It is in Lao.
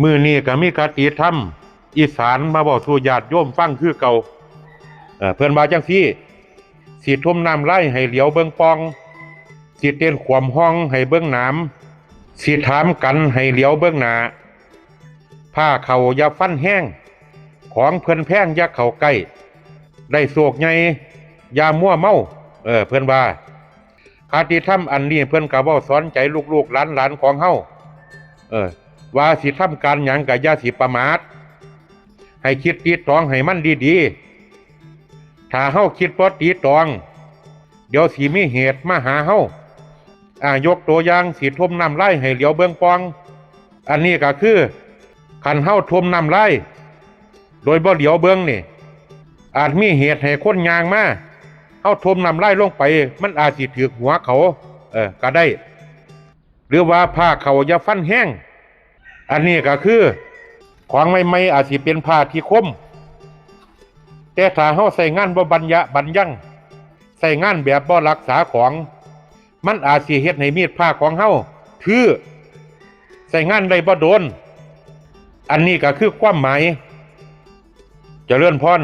ມື້ນີ້ກໍມີຄະຕິທຳອີສານມາເວົ້າສູ່ຍາດໂຍມຟັງຄືເກົ່າ. ເອີ ເພິ່ນວ່າຈັ່ງຊີ້, ຊິຖົມນ້ຳລາຍໃຫ້ຫຼຽວເບິ່ງປ່ອງ, ຊິເຕັ້ນຂວມຮ່ອງໃຫ້ເບິ່ງໜາມ, ຊິຖາມກັນໃຫ້ຫຼຽວເບິ່ງໜ້າ. ພ້າເຂົ້າຢ່າຟັນແຮງ, ຂອງເພິ່ນແພງຢ່າເຂົ້າໃກ້, ໄດ້ໂຊກໃຫຍ່ຢ່າມົວເມົາ. ເອີ ເພິ່ນວ່າ ຄະຕິທຳອັນນີ້ເພິ່ນກໍເວົ້າສອນໃຈລູກໆຫຼານໆຂອງເຮົາ ເອີ ວ່າຊິທຳການຫຍັງກໍຢ່າຊິປະໝາດ, ໃຫ້ຄິດຕີຕອງໃຫ້ມັນດີໆ. ຖ້າເຮົາຄິດບໍ່ຕີຕອງ, ດຽວຊິມີເຫດມາຫາເຮົາ. ອາ ຍົກຕົວຢ່າງ, ຊິຖົມນ້ຳລາຍໃຫ້ຫຼຽວເບິ່ງປ່ອງ. ອັນນີ້ກໍຄື ຄັນເຮົາຖົມນ້ຳລາຍໂດຍບໍ່ຫຼຽວເບິ່ງນີ້, ອາດມີເຫດໃຫ້ຄົນຍ່າງມາ, ເຮົາຖົມນ້ຳລາຍລົງໄປ, ມັນອາດຊິຖືກຫົວເຂົາ, ເອີ, ກໍໄດ້. ຫຼືວ່າພ້າເຂົ້າຢ່າຟັນແຮງ. ອັນນີ້ກໍຄື ຂອງໃໝ່ໆອາດຊິເປັນພ້າທີ່ຄົມ, ແຕ່ຖ້າເຮົາໃຊ້ງານບໍ່ບັນຍະບັນຍັງ, ໃຊ້ງານແບບບໍ່ຮັກສາຂອງ, ມັນອາດຊິເຮັດໃຫ້ມີດພ້າຂອງເຮົາຖື, ໃຊ້ງານໄດ້ບໍ່ດົນ. ອັນນີ້ກໍຄືຄວາມໝາຍ. ຈະເລີນພອນ.